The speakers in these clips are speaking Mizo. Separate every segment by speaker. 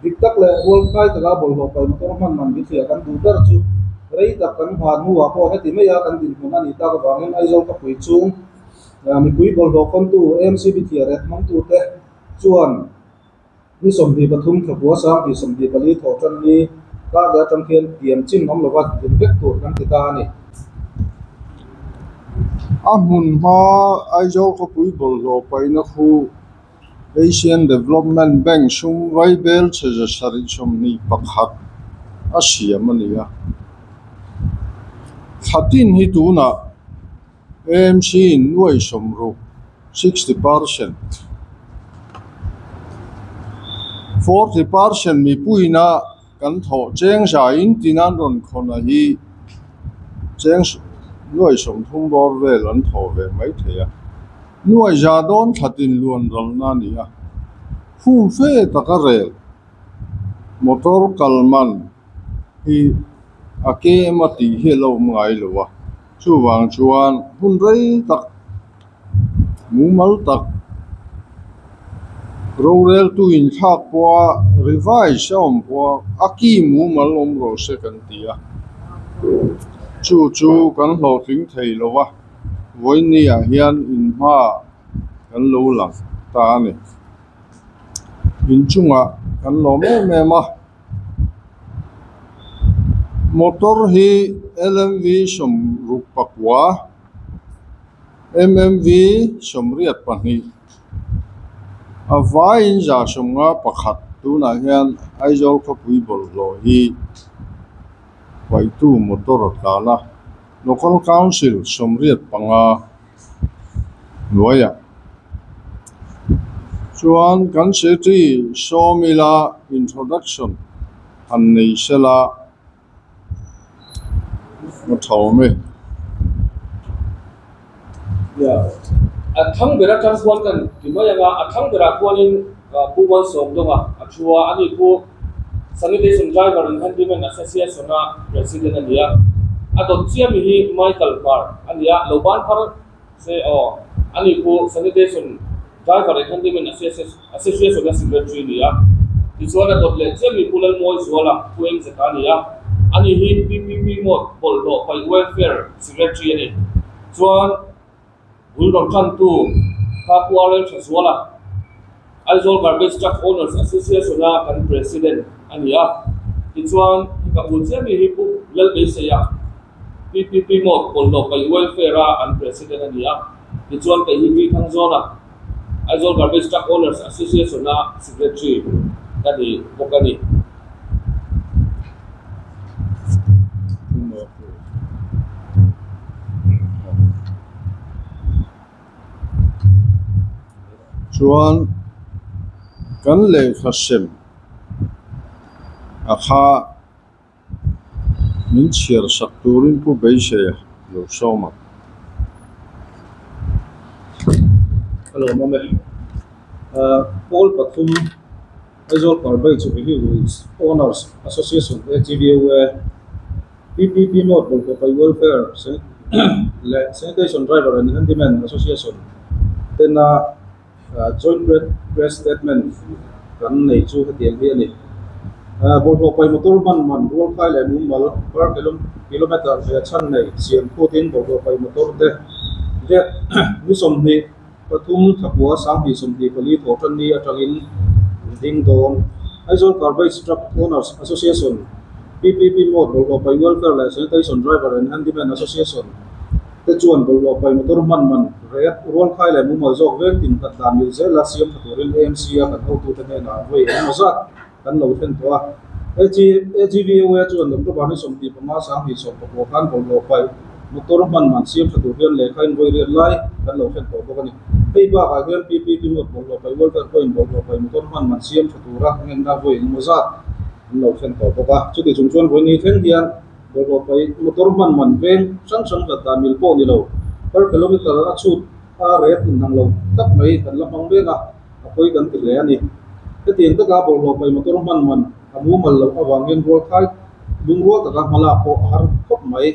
Speaker 1: Dik tak leh rualkai taka bawlhhlawh pai motor hman man bithliah kan duh ber chu rei tak kan nghah hnuah pawh heti maia kan dinhmun a nih tak avangin Aizawl khawpui chung mipui bawlhhlawh khawntu AMC bithliah rek hmangtute chuan Ni 23 thlapua 2024 thawh tan ni kar leh atang khian tiam chin awm lova din vek tur kan ti ta a ni.
Speaker 2: A hmun hma Aizawl khawpui bawlhhlawh paihna khu Asian Development Bank sum vaibel chhe 721 a siam a ni a. Thla tin hi tunah AMC in nuai 60, 60%, 40% mipuina kan thawh cheng zaiin tin an rawn khawn a hi cheng nuai 30 bawr vel an thawh ve mai thei a. Nuai za dawn thla tin luan ralna a ni a, khum fe taka rel motor kal man hi a kem a tih hi a lo awm ngai lo a, chuvang chuan hun rei tak mumal tak roreltu inthlak pawha revise a awm pawha a ki mumal awm rawh se kan ti a, chu chu kan hlawhtling thei lo va, vawiinniah hian inhma kan lo lang ta a ni. Inchungah kan lawm em em a. Motor hi LMV 69, MMV 82 a vaiin 151 tunah hian Aizawl khawpui bawlhhlawh hi paihtu motor a tlan a, Local Council 85 hnuaiah chuan kan secretary sawm ila introduction han nei sela a tha awm e.
Speaker 3: A thlang ber atang khuan kan ti mai ang a, a thlang berah khuanin Pu Malsawmdawnga a thu a, ani Pu Sanitation Driver and Handyman Association a President a ni a, a dawt chiami hi Michael Hmar a ni a, lo ban phar se aw, ani Pu Sanitation Driver and Handyman Association a Secretary a ni a, tichuan a dawt leh chiami Pu Lalmawizuala Pu Engzeta a ni a, ani hi PPP Mode bawlhhlawh paih Welfare Secretary a ni. Chuan bul rawn tantu kha Pu RL Thazuala, Aizawl Garbage Truck Owners Association a kan President a ni a. Tichuan ka bu chiah mi hi Pu Lalbeiseia, PPP Mode Bawlhhlawh Paih Welfare a an President a ni a. Tichuan kei hi Vi Thangzawna, Aizawl Garbage Truck Owners Association a Secretary ka ni bawk a ni.
Speaker 2: Chuan kan lehkha sem a kha min chhiar sak turin Pu Beiseia lo sawm ang.
Speaker 1: Ka lawm awm e. Pawl pathum Aizawl Garbage Vehicles Owners Association, AGVOA, PPP Mode Bawlhhlawh Pai Welfare leh Sanitation Driver and Handyman Association tena Joint Press Statement kan nei chu hetiang hi a ni. Bawlhhlawh pai motor hman man rualkhai leh mumal per kilometer ve chhan nei siam khutin bawlhhlawh pai motor te vet ni 23 thlapua 2024 thawh tan ni atangin an ding dawn. Aizawl Garbage Truck Owners Association, PPP Mode Bawlhhlawh Pai Welfare leh Sanitation Driver and Handyman Association te chuan bawlhhlawh pai motor hman man ret rualkhai leh mumal zawk veng tin khat dan mil zela siam tha turin AMC a kan hotute hnenah vawi engemaw zat kan lo thlen tawh a. AGVOA chuan October ni 25 2019 khan bawlhhlawh pai motor hman man siam tha tur hian lehkha in vawi riat lai kan lo thlen tawh bawk a ni. Hei bakah hian PPP Mode bawlhhlawh pai welfare pawhin bawlhhlawh pai motor hman man siam tha tura ngenna vawi engemaw zat an lo thlen tawh bawk a. Chuti chung chuan vawi ni thleng hian bawlhhlawh pai motor hman man veng hrang hrang hlat dan mil pawh ni lo per kilometer a chhut a ret inang lo tak mai kan la hmang mek a, a pawi kan ti hle a ni. Hetiang taka bawlhhlawh pai motor hman man a mumal loh avangin rualkhai lungrual taka hma lak pawh a har khawp mai.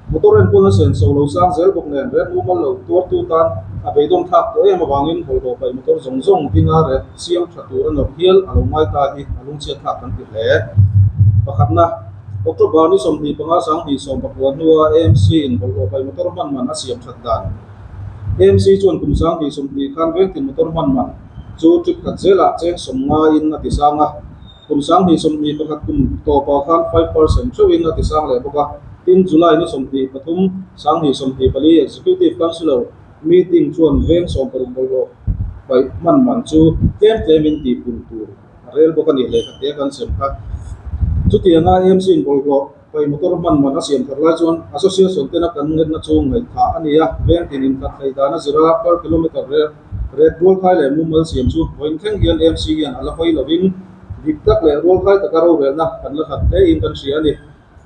Speaker 1: Motor enkawl a senso lo sang zel bawk nen ret mumal lo tuartu tan A beidawng thlak tawh em avangin bawlhhlawh paih motor zawng zawng dinga ret siam tha tur a nawrh hial a lo ngai ta hi a lungchhiat thlak kan ti hle. Pakhatna, October ni 25 2019 hnua AMC in bawlhhlawh paih motor hman man a siam that dan. AMC chuan kum 2020 khan vengtin motor hman man chu trip khat zelah cheng 50 in a ti sang a. Kum 2021 kum tawpah khan 5% theuhin a ti sang leh bawk a. Tin, July ni 23, 2024 Executive Councillor meeting chuan veng 16 bawlhhlawh paih hman man chu tlem tlemin tihpun tur a rel bawk a ni lehkha te kan sem kha. Chutianga AMC in bawlhhlawh paih motor hman man a siam thar lai chuan Association tena kan ngenna chu ngaihthah a ni a, veng tin inkhat thei dan a zira per kilometer ret rualkhai leh mumal siam chu vawiin thleng hian AMC hian a la hawi lovin dik tak leh rualkhai taka rorelna kan la khat hle in kan hria a ni.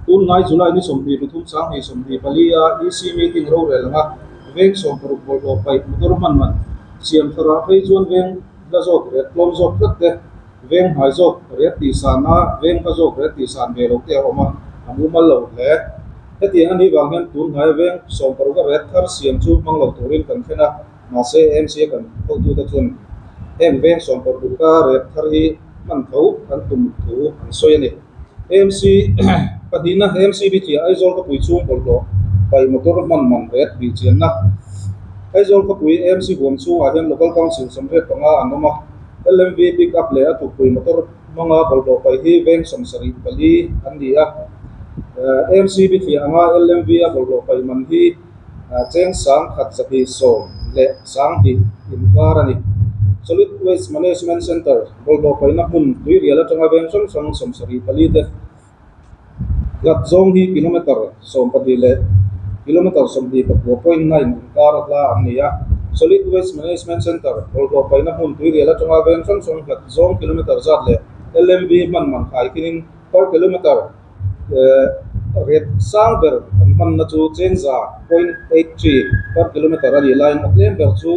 Speaker 1: Tun ngai July ni 23, 2024 a EC meeting rorel anga veng 16 bawlhhlawh paih motor hman man siam tharah phei chuan veng hla zawk ret tlawm zawk tlat te, veng hnai zawk ret tih san a, veng hla zawk ret tih san ve lo te a awm a, a mumal lo hle. Hetiang a nih vang hian tun hnaia veng 16 a ret thar siam chu hmang lo turin kan thlen a, mahse AMC a kan hotute chuan heng veng 16 a ret thar hi hman tho an tum thu an sawi a ni. AMC pahnihna AMC bithliah Aizawl khawpui chhung bawlhhlawh paih motor hman man ret bih chianna. Aizawl khawpui AMC huam chhungah hian Local Council 85 an awm a, LMV pick up leh a tukpui motor hmanga bawlhhlawh paih hi veng 74 an ni a. AMC bithliah anga LMV a bawlhhlawh paih man hi cheng 1,210 leh 2,000 inkar a ni. Solid Waste Management Centre bawlhhlawh paihna hmun tuirial atanga veng hrang hrang 74 te hlat zawng hi kilometer 12 leh kilometer 29.9 inkar hla an ni a. Solid Waste Management Centre bawlhhlawh paihna hmun tuirial atanga veng hrang hrang hlat zawng kilometer zat leh LMV hman man khai khinin per kilometer ret sang ber an hmanna chu cheng 100.83 per kilometer a nih laiin a tlem ber chu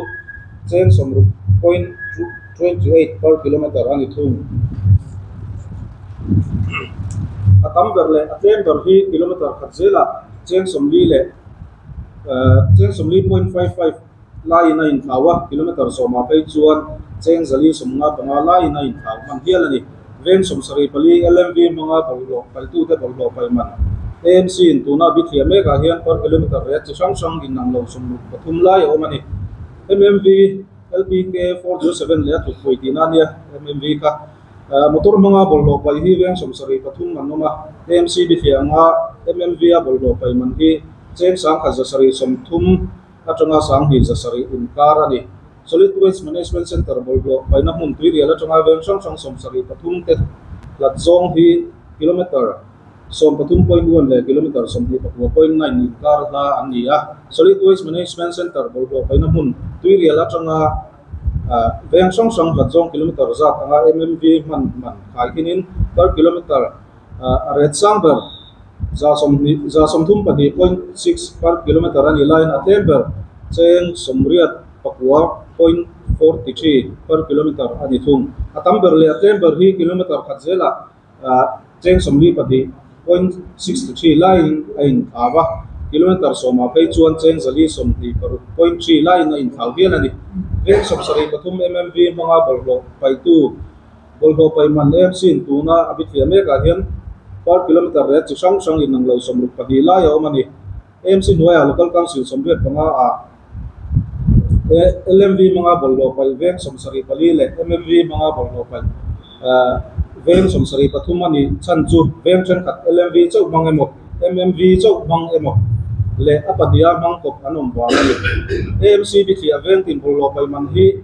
Speaker 1: cheng 60.28 per kilometer a ni thung. A tam ber leh a tlem ber hi kilometer khat zelah cheng 40 leh cheng 40.55 laiin a inthlau a, kilometer 10 phei chuan cheng 455 laiin a inthlau hman hial a ni. Veng 74 LMV hmanga bawlhhlawh paihtute bawlhhlawh paih man AMC in tuna bithliah mekah hian per kilometer ret chi hrang hrang inang lo 63 lai a awm a ni. MMV LPK 407 leh a tukpui tihna a nia MMV kha. Motor hmanga bawlhhlawh paih hi veng 73 an awm a, AMC bithliah anga MMV a bawlhhlawh paih man hi cheng 1,730 atanga 2,700 inkar a ni. Solid Waste Management Centre bawlhhlawh paihna hmun tuirial atanga veng hrang hrang 73 te hlat zawng hi kilometer 13.1 leh kilometer 29.9 inkar hla an ni a. Solid Waste Management Centre bawlhhlawh paihna hmun tuirial atanga veng hrang hrang hlat zawng kilometer zat anga MMV hman man khai khinin per kilometer ret sang ber 132.6 per kilometer a nih laiin a tlem ber cheng 89.43 per kilometer a ni thung. A tam ber leh a tlem ber hi kilometer khat zelah cheng 42.63 laiin a inthlau a, kilometer 10 phei chuan cheng 426.3 laiin a inthlau hial a ni. Veng 73 MMV hmanga bawlhhlawh paihtu bawlhhlawh paih man AMC in tuna a bithliah mekah hian per kilometer ret chi hrang hrang inang lo 62 lai a awm a ni. AMC hnuaiah Local Council 85 ah LMV hmanga bawlhhlawh paih veng 74 leh MMV hmanga bawlhhlawh paih veng 73 a nih chhan chu veng thenkhat LMV chauh hmang emaw MMV chauh hmang emaw leh a pahniha hmang kawp an awm vang a ni. AMC bithliah veng tin bawlhhlawh paih man hi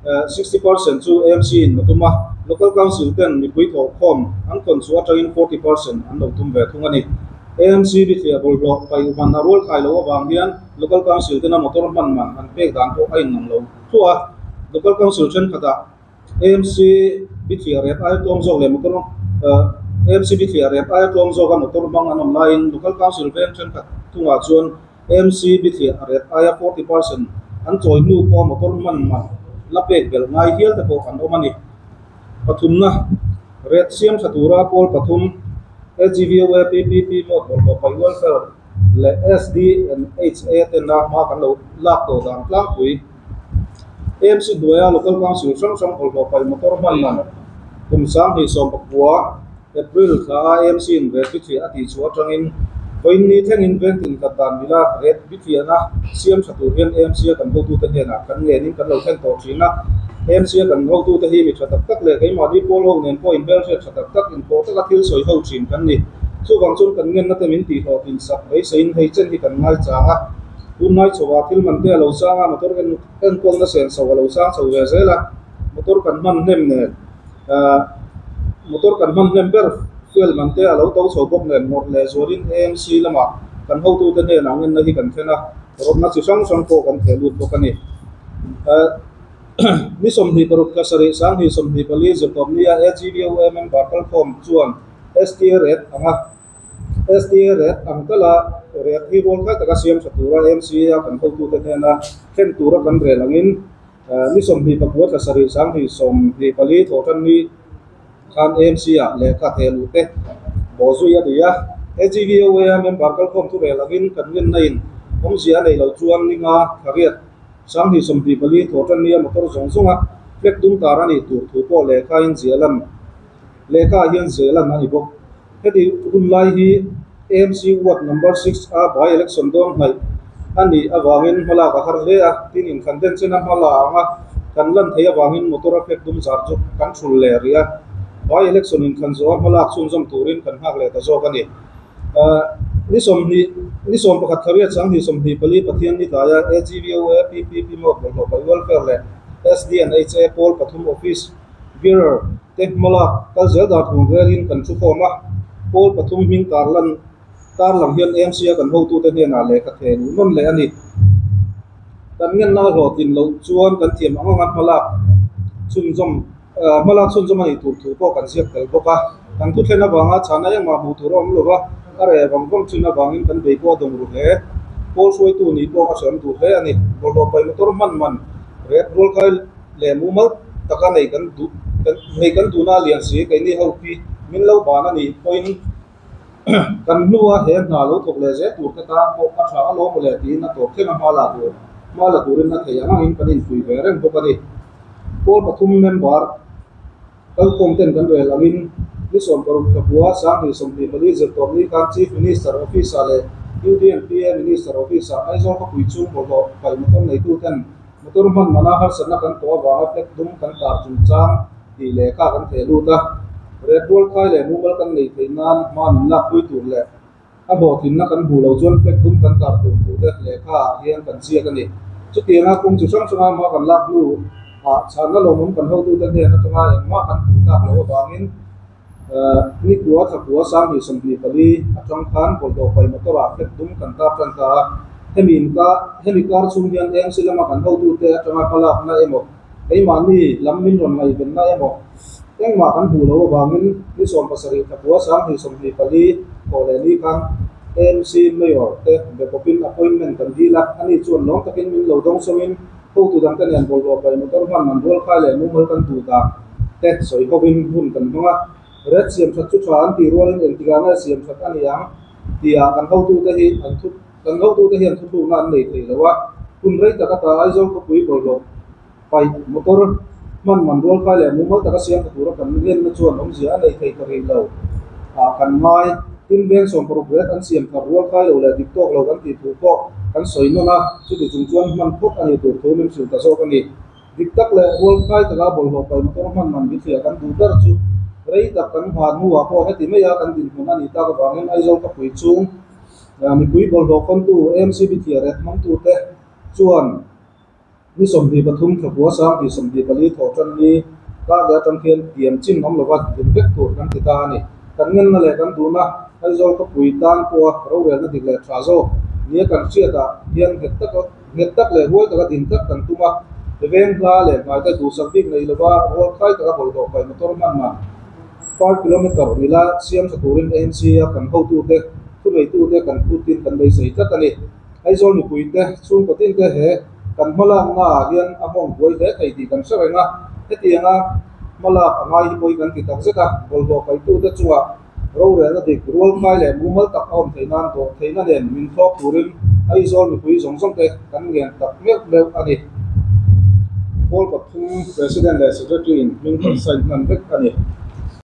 Speaker 1: 60% chu AMC in a tum a, Local Council ten mipui thawh khawm an khawn chu atangin 40% an lo tum ve thung a ni. AMC bithliah bawlhhlawh paih man a rual khai lo avang hian Local Council tena motor hman man an pek dan pawh a inang lo thluah a. Local Council thenkhatah AMC bithliah ret aia tlawm zawk leh motor AMC bithliah ret aia tlawm zawka motor hmang an awm laiin Local Council veng thenkhat thungah chuan AMC bithliah ret aia 40% an chawi hnu pawh motor hman man la pek belh ngai hial te pawh an awm a ni. Pathumna ret siam tha tura pawl pathum AGVOA PPP mode bawlhhlawh paih welfare leh SD and HA tena hma kan lo lak tawh dan tlangpui. AMC hnuaia Local Council hrang hrang bawlhhlawh paih motor hman man kum 2019 April thla a AMC in ret bithliah a tih chhuah atangin vawiin ni thlengin veng tinkhat dan mila ret bithliahna siam tha tur hian AMC a kan hotute hnenah kan ngenin kan lo thlen tawh thin a. AMC a kan hotute hi mi tha tak tak leh keimahni pawl ho nen pawh inhmelhriat tha tak tak inpawh taka thil sawi ho thin kan ni. Chuvang chuan kan ngenna te min tihhlawhtlin sak beiseiin hei chen hi kan ngaichang a. Tunlai chhoah thil man te a lo sang a, motor enkawlna senso a lo sang chho ve zel a, motor kan hman hnem nen motor kan hman hnem ber fuel man te a lo to chho bawk nen ngawrh leh zualin AMC lamah kan hotute hnenah ngenna hi kan thlen a, rawtna chi hrang hrang pawh kan theh lut bawk a ni. Ni 26 thla sarih 2024 zirtawpnia AGVOA member kalkhawm chuan STA ret anga STA ret ang tala ret hi rual khai taka siam tha tura MCA kan hotute hnena thlen tura kan rel angin ni 29 thla sarih 2024 thawhtan ni khan AMC ah lehkha theh luh te bawhzui a ni a. AGVOA a member kalkhawm thu rel angin kan ngenna in awmzia a nei lo chuan ni nga thla riat 2024 thawhtan nia motor zawng zawnga flag dum tar a nih tur thu pawh lehkha in ziahlan Lehkha ah hian zelan a ni bawk. Heti hun lai hi AMC Ward Number 6 a by election dawn hnaih a nih avangin hmalak a har hle a, tin inthlan den chena hma la anga kan lan theih avangin motor a flag dum zar chu kan thul leh rih a, by election inthlan zawha hmalak chhunzawm turin kan nghak leh ta zawk a ni. Ni 20 ni 11 thariat 2024 Pathian ni tlaia AGVOA PPP Mode bawlhhlawh paih Welfare leh SDNHA pawl pathum Office Bearer te hmalak kal zel dan thun relin kan thu khawm a, pawl pathum hming tarlan tarlang hian AMC a kan hotute hnenah lehkha theh luh nawn leh a ni. Kan ngenna a hlawhtlin loh chuan kan thiam ang anga hmalak chhunzawm hmalak chhunzawm a nih tur thu pawh kan ziak tel bawk a. Kan thu thlen avanga chhana engmah hmuh tur a awm lo va, a reh vang vang thin avangin kan bei pawh a dawng ru hle. Pawl hruaitu nih pawh a hreawm duh hle a ni. Bawlhhlawh paih motor hman man ret rualkhai leh mumal taka nei kan duh kan nei kan duhna a lian si keini ho khi min lo ban a nih pawhin kan hnua he hna lo thawk leh zel tur te tan pawh a tha alawm le tiin a tawp thleng a hma la tur hma la turin a theih ang angin kan inpui ve reng bawk a ni. Pawl pathum member kalkhawm ten kan rel angin ni 16 thla bua 2024 zirtawp ni khan Chief Minister Office ah leh UDNPA Minister Office ah Aizawl khawpui chung bawlhhlawh paih motor neitu ten Motor hman mana harsatna kan tawh avanga flag dum kan tar chungchang tih lehkha kan theh lut a, ret rual khai leh mumal kan nei theih nan hma min lakpui tur leh a hlawhtlinna kan hmuh loh chuan flag dum kan tar tur thu te lehkha ah hian kan ziak a ni. Chutianga kawng chi hrang hranga hma kan lak hnu ah chhanna lawmawm kan hotute hnen atanga engmah kan hmuh tak loh avangin Ni kua thla kua 2024 atang khan bawlhhlawh pai motor ah flag dum kan tar tan ta a, hemi in ka hemi kar chhung hian AMC lama kan hotute atanga hmalakna emaw keimahni lam min rawn ngaihvenna emaw engmah kan hmuh loh avangin ni 17 thla kua 2024 thawh leh ni khan AMC Mayor te be pawpin appointment kan dil a, ani chuan lawm takin min lo dawng sawngin hotu dangte nen bawlhhlawh pai motor hman man rual khai leh mumal kan duh dan te sawi hovin hun kan hmang a, ret siam that chu tha an tih rualin engtikah nge siam that a ni ang tihah kan hotute hi an thu kan hotute hian thuthlukna an nei thei lo a, hun rei tak ata Aizawl khawpui bawlhhlawh paih motor hman man rual khai leh mumal taka siam tha tura kan ngenna chuan awmzia a nei thei ta rih lo ah kan ngai. Tin veng 60 ret an siam thar rual khai lo leh dik tawk lo kan tih thu pawh kan sawi nawn a, chuti chung chuan hman phawt a nih tur thu min hrilh ta zawk a ni. Dik tak leh rual khai taka bawlhhlawh paih motor hman man bithliah kan duh ber chu rei tak kan nghah hnuah pawh heti maia kan dinhmun a nih tak avangin Aizawl khawpui chung mipui bawlhhlawh khawntu AMC bithliah ret hmangtute chuan ni 23 thla kua 2024 thawh tan ni kar leh atang khian tiam chin awm lova din vek tur kan ti ta a ni. Kan ngenna leh kan duhna Aizawl khawpui tan pawha rorelna dik leh tha zawk nia kan hriatah hian nghet taka Nghet tak leh huai taka din tlat kan tum a, veng hla leh hnaite duhsak bik nei lova rual khai taka bawlhhlawh paih motor hman man per kilometer mila siam tha turin AMC a kan hotute, thuneitute kan phutin kan beisei tlat a ni. Aizawl mipuite, chhungkaw tinte he kan hmalakna ah hian a nghawng buai hle thei tih kan hre reng a, hetianga hmalak a ngai hi pawi kan ti takzet a, bawlhhlawh paihtute chungah Rorelna dik, rualkhai leh mumal tak a awm theih nan dawh theihna nen min thlawk turin Aizawl mipui zawng zawng te kan ngen tak meuh meuh a ni. Pawl pathum President leh Secretary in hming kan sign hman vek a ni.